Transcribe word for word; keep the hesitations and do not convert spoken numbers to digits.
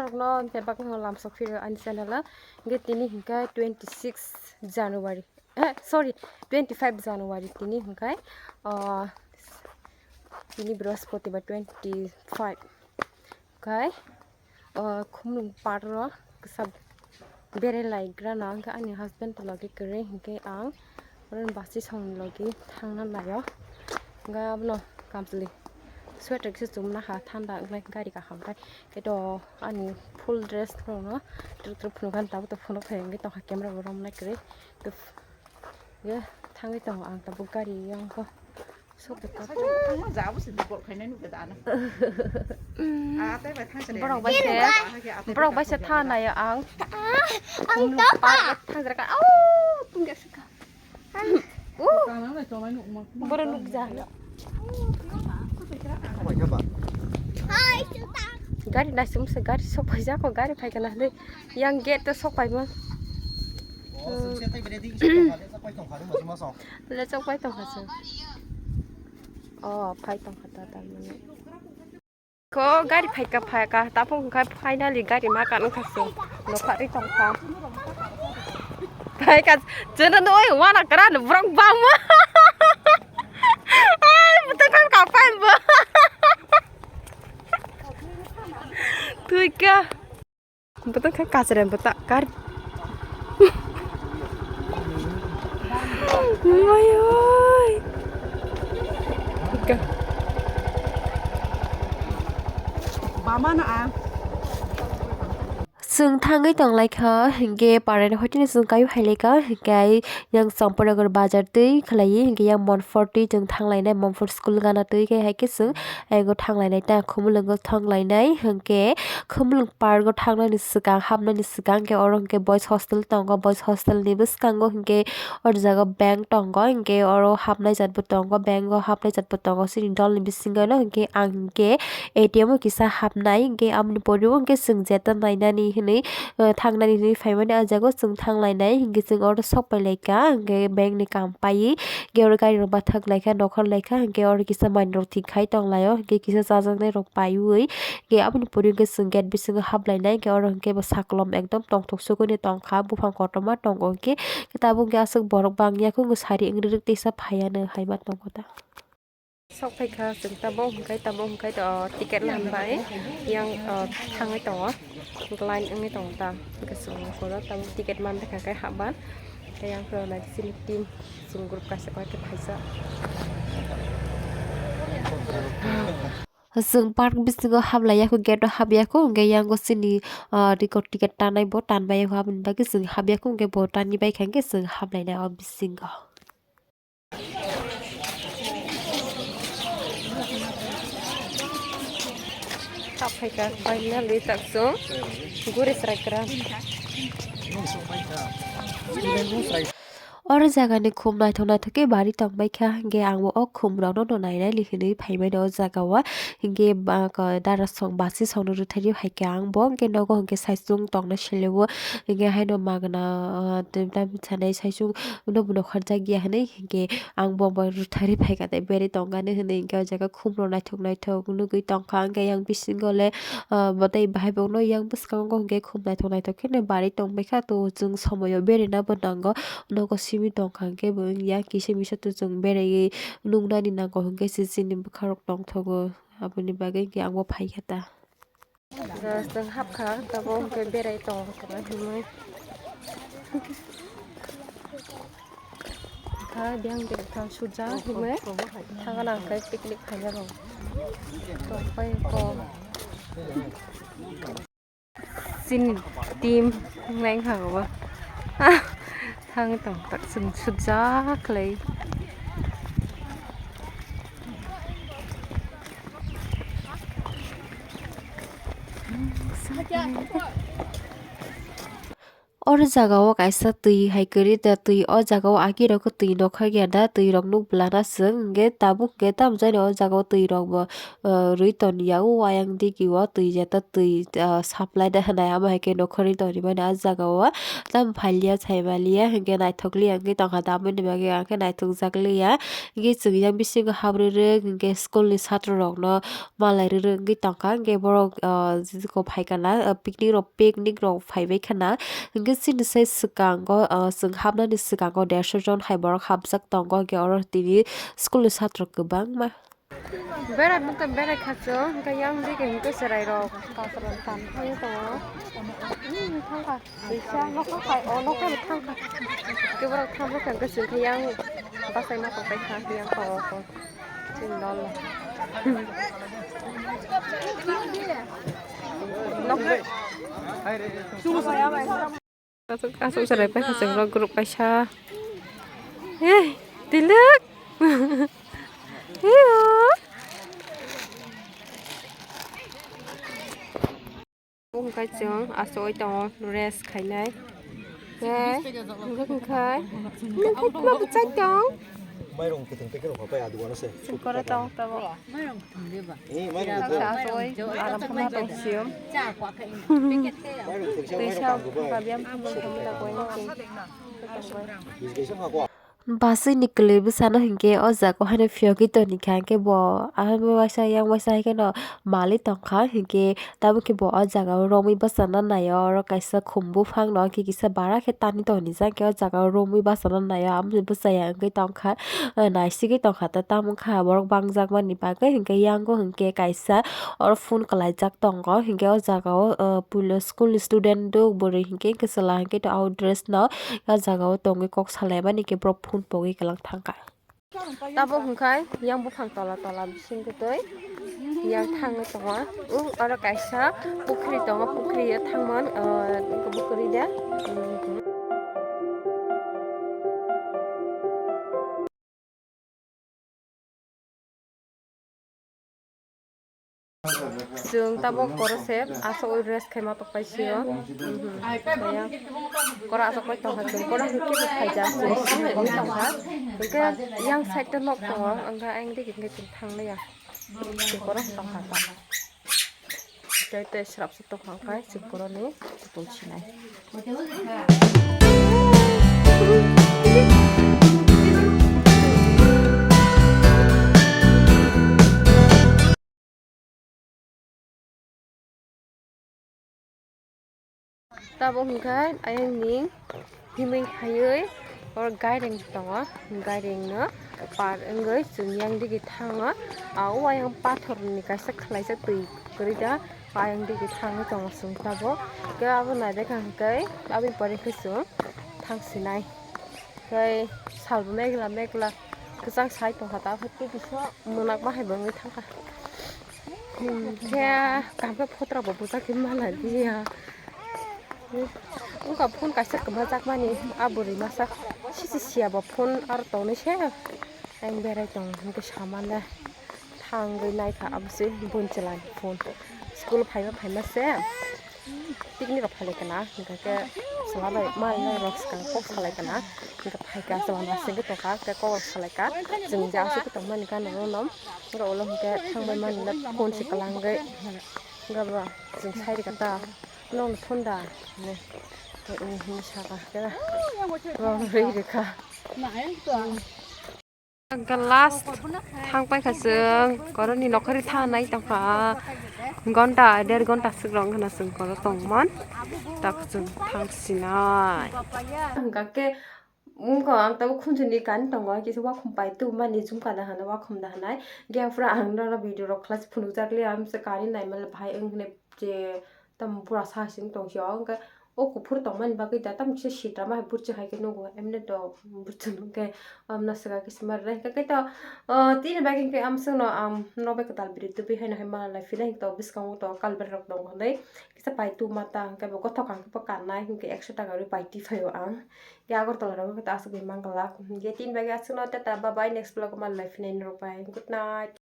Rokno hwnkhe bakno lamsok phiro ani channel o. Hwnkhe tini hwnkhe twenty six January. Eh, sorry, twenty five January tini hwnkhe, ah, tini Brihaspatibar twenty five. Hwnkhe, ah, Khumlwng Park ro kisa berai lai gra na hwnkhe ani husband to logi kwrwi hwnkhe ang oro basi song logi thangna lai o. Hwnkhe abono kamchwlwi sweater kisa chumna ha thanda wngnai gari kaham khai. Khe to ani full dress rokno twrwk twrwk phunukha, tabuk to phunuk phai wngwi tongkha camera bo romnai kwrwi. Khe thangwi tongo ang tabuk gari yang kho. Sok khe tabuk. Borok bai se, borok bai se tha naio ang. Ang tapa. Thang jera ka. Au, tungge suka. Borok nukja. Gari naising se gari sok paijak o, gari phaikha na hinwi yang gate o sok paima. Lechok pai tongkha se. O phai tongkha ta tamani. Ko gari phaika phaika tapung kha finally gari ma kan kha se. Nokha ri tongkha. Phaika jeno noi wana kara no brok bama. Ai buta kan ka pai bo. Tuika. Buta kha kachre buta kar. Mai oi. Bama na a. Chwng thangwi tonglaikha, hinkhe parani hoiteni chwng kaiwi phailaikha, hinkhe yang Champanagar bazar twi khlaiwi, hinkhe yang Monfort twi chwng thanglainai, Monfort school gana twi khe, hai khe chwng ayang thanglainai ta, Khumulwngo thanglainai, hinkhe Khumulwng park o thangnani swkang, hapnani swkang khe oro hinkhe boys hostel tongo, boys hostel ni bwskango hinkhe o jaga bank tongo, hinkhe oro hapnai jat bo tongo, bank o hapnai jat bo tongo, chini dol ni bisingo no hinkhe ang hinkhe A T M o kisa hapnai, hinkhe aboni pore o hinkhe chwng jeta nainani hinwi, eh, thangnani hinwi phaimani, ah jaga o chwng thanglainai, hinkhe chwng oro sok pailaikha, hinkhe bank ni kam paiwi, hinkhe oro gari rok bathak laikha, nokhor laikha, hinkhe oro kisa manwi rok thik khai tonglaio, hinkhe kisa chajaknai rok paiwi, hinkhe aboni pore o hinkhe chwng gate bisingo haplainai, hinkhe oro hinkhe bo sakolom ekdom tongthok sukuni tongkha, buphang kotorma tongo, hinkhe tabuk hinkhe aswk borok bangya khe sari wngwi rwrwk teisa phaiya no hai ma tongo ta. Sok phaikha chwng tabuk hwnkhe tabuk hwnkhe to ticket man bai yang, o, thangwi tongo, line wngwi tongo ta, hwnkhe chwng oro tabuk ticket man baikha khe hapban tei yang phano nai chini team chwng group kaisa bai khe phaijak. Chwng park bisingo hablaiya kho, gate o hapya kho, hwnkhe yang chini, o, record ticket tanai bo tanbai kho, aboni bagwi chwng hapya kho, hwnkhe bo tanwi baikha hwnkhe chwng haplainai o bisingo. Tap phaikha, finally tak chwng guri chwrai kwrwng. Oro jaga ni khum naithok naithok khe bari tongbaikha, hinkhe ang bo o khum rokno no nainani hinwi phaimani o jaga o, hinkhe ba, ko, dara song basi songno rwtharwi phaikha ang bo, hinkhe nogo hinkhe saichung tongna sele o, hinkhe haino magna, ah, tei tamni sanai saichung. Uno bo nokharjakya hinwi hinkhe ang bo bai rwtharwi phaikha tei berwi tongkha hinwi hinkhe o jaga khumrok naithok naithok nugwi tongkha. Hinkhe yang bisingo le, ah, bo tei bahai bo no yang bwskango hinkhe khum naithok naithok kheno barwi tongbaikha. To chwng somoio berwina bo nango, nogo simi tongkha hinkhe bo wngya kisa misa to chwng beraiwi nuknani nango hinkhe se chini bwkharok tongthogo, aboni bagwi hinkhe ang bo phaikha ta. Chwng hapkha, tabuk hwnkhe berai tongo, kwbangma himwi. Kha biyang berai thang sujak himwi. Thangna hwnkhe picnic khaina rw. Tongpai kok. Chini team wngnai wngkha obo. Thang tong tak chwng sujak khlai. Oro jaga o kaisa twi hai kwrwi da, twi o jaga o aki rok twi nokha ya da, twi rok nuk bwlana chwng hwnkhe tabuk hwnkhe tamo jani o jaga o twi rok bo, ah, rwi ton ya o ayang digi o twi jeta twi, ah, supply da hwnai amo hai khe nokha rwi toni mani o jaga o tamo phalia sai maliya hwnkhe naithok liya wngwi tongkha tamoni bagwi ang khe naithok jak liya. Hwnkhe chwng yang bisingo hap rwrwk hwnkhe school ni satro rok no malai rwrwk wngwi tongkha, hwnkhe borok, ah, jikon phaikha na, ah, picnic rok, picnic rok phaibai khana, hwnkhe chini sai swkango, ah, chwng hapnani swkango dersho jon hai borok hapjak tongo, hwnkhe oro tini school ni satro kwbangma. Berai bukha berai kha chwng, hwnkhe yang digi hwnkhe chwrai rok kasaro tan phaiwi tongo. Hmm, thangkha. Kaisa nokha khai, o nokha ni thangkha. Hwnkhe borok thangkha hwnkhe chwng khe yang bachai ma tongpai kha, yang tongo. Chini dol. Nokha. Aswk, aswk chwrai paikha chwng rok group kaisa. Hey, Tilak. Heyo. Bo hwnkhe chwng aswk oi tongo rest khainai. Hey, hwnkhe hwnkhe. Nokha ma bwchai tong. Mairung kwthwng packet rok pai adu ano se. Chwng koro tong tabo. Eh, mairung Chwng kwthwng. Aswk oi aram khe ma tong sio. Mairung kwthwng se, mairung kwthwng. Twi sa kabiam thangwi khamwi da koi no chwng. Biscuit sa kha kwa. Basui ni kwlwi bwsano hinkhe o jaga o haino phiyogwi toni kha, hinkhe bo ahai waisa yang waisa hai kheno mali tongkha, hinkhe tabuk khe bo o jaga o romwi bwsano naio. Oro kaisa khum buphang no kisa bara khe tani toni jak khe o jaga o romwi bwsano naio, amoni bwsaya wngwi tongkha, naisigwi tongkha ta, tamo wngkha borok bangjak mani bagwi. Hinkhe yango hinkhe kaisa oro phone kwlaijak tongo, hinkhe o jaga o, o puila school ni student do bwrwi hinkhe chwla hinkhe to out dress no o jaga o tongwi kok salaimani khe borok phone pogwi kwlwng thangkha. Tabuk hwnkhe yang buphang tola tola bising twi yang thangwi tongo. O oro kaisa pukhri tongo, pukhri o thangmani, ah, bwkhwrwi de. Chwng tabuk koro se aswk oi rest khaima tokpai sio. Mhm. Kaya koro aswk oi tongkha chwng, koro hwnkhe bo phaijak chwng simi oi tongkha. Hwnkhe yang side o nok tongo, wngkha ayang digi hwnkhe chwng thangliya. Chwng koro tongkha ta. Tei tei srapsa tongkha wngkha chwng koroni tongsinai. Tabuk hwnkhe ayangni himwi khaiwi oro gaireng tongo, gairengno par wngwi chwng yang digi thango. A o ayang pathorni kaisa khwlaisa twi kwrwi da, ayang digi thangwi tongo chwng tabuk. Khe abo naibaikha hwnkhe aboni pore khe chwng thangsinai. Khe salbo megla megla kwchang sai tongkha, ta khe tei kisa mwnakma hai bo wngwi thangkha. Hmm, khe kaham khe photo rok bo bwchak khe ma lai liya. Wngkha phone kaisa kwmajakmani, a bwrwi masa sisi siya bo phone aro tongnai se. Ang berai tong hinkhe samale thangwi naikha abo se bwnchalani phone. School phaima phaima se. Picnic rok phalai kana, hingkha khe chwla bai ma rok swkang kok salai kana, hingkha phaikha chwla nasingwi tongkha, khe kok rok salai kha, chwng je aswk tongmani gana no nom, hingkha ulo hingkhe thangbai mani le phone se kwlangwi, hingkha bo chwng sai rwkha ta, nokni phone da hinwi, hinwi saka khe, rwi rwkha. Hingkha last thang paikha chwng, koroni nokhorwi thanai tongkha, gonta der gonta swk rok wngkhana chwng koro tongmani, tak chwng thang sinai. Hingkha khe wngkha ang tabuk khunjuni kani tongo, kisa wakhum pai tubumani jumkana hwnwi wakhum da hwnwi, hingkhe aphuru ang norok video rok khlai phunukjak liya, amsa kani naimani bahai wng hwnwi je tamo bura sa sing tongsi o, hingkhe o kuphur tongmani bagwi da tamo kisa sitama hai burchuk hai khe nugo, emni to burchuk nukhe amno swkang khe sima rwna hingkha khe to, o, tini bagwi hingkhe amswkno ang nok bai kwtal bwrwi tubui haino hai mala lai phina hingkhe to bwskango to kalber rok tongo hwnwi kisa pai tubuma ta hingkhe bo gothok ang khe bo kannai hingkhe ekso taka rwi pai twi phaio ang. Khe Agartala rogo khe to aswk bai mangala hingkhe tini bagwi aswkno tata bye bye, next vlog o mala lai phina norok bai good night.